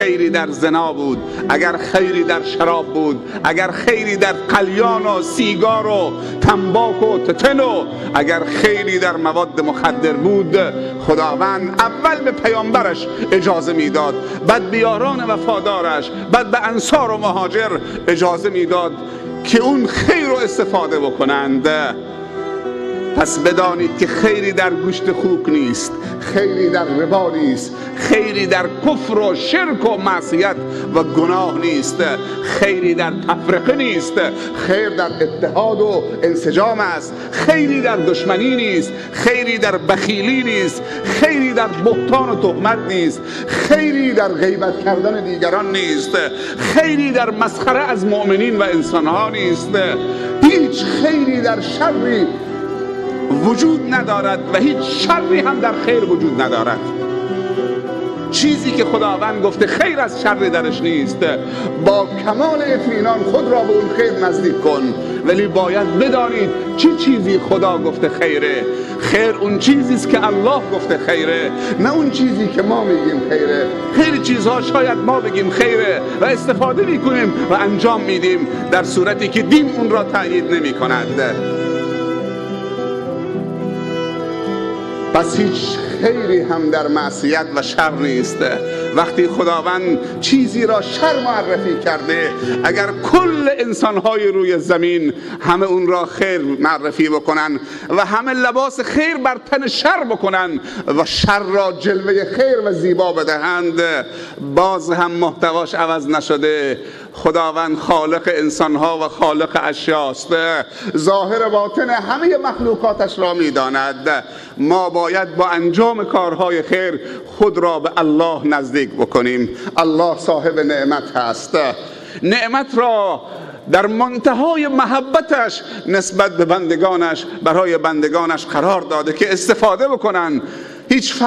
خیری در زنا بود، اگر خیری در شراب بود، اگر خیری در قلیان و سیگار و تنباک و تتن و اگر خیری در مواد مخدر بود، خداوند اول به پیامبرش اجازه میداد، بعد به یاران وفادارش، بعد به انصار و مهاجر اجازه میداد که اون خیر رو استفاده بکنند. پس بدانید که خیری در گوشت خوک نیست، خیری در ربا نیست، خیری در کفر و شرک و معصیت و گناه نیست، خیری در تفرقه نیست، خیر در اتحاد و انسجام است، خیری در دشمنی نیست، خیری در بخیلی نیست، خیری در بهتان و تهمت نیست، خیری در غیبت کردن دیگران نیست، خیری در مسخره از مؤمنین و انسانها نیست. هیچ خیری در شری وجود ندارد و هیچ شری هم در خیر وجود ندارد. چیزی که خداوند گفته خیر از شر درش نیست. با کمال اطمینان خود را به اون خیر نزدیک کن، ولی باید بدانید چه چیزی خدا گفته خیره. خیر اون چیزی است که الله گفته خیره، نه اون چیزی که ما میگیم خیره. خیلی چیزها شاید ما بگیم خیره و استفاده میکنیم و انجام میدیم، در صورتی که دین اون را تایید نمیکند. پس هیچ خیری هم در معصیت و شر نیست. وقتی خداوند چیزی را شر معرفی کرده، اگر کل انسانهای روی زمین همه اون را خیر معرفی بکنن و همه لباس خیر بر تن شر بکنن و شر را جلوه خیر و زیبا بدهند، باز هم محتواش عوض نشده. خداوند خالق انسانها و خالق اشیاست، ظاهر باطن همه مخلوقاتش را میداند. ما باید با انجام کارهای خیر خود را به الله نزدیک بکنیم. الله صاحب نعمت هست. نعمت را در منتهای محبتش نسبت به بندگانش، برای بندگانش قرار داده که استفاده بکنن. هیچ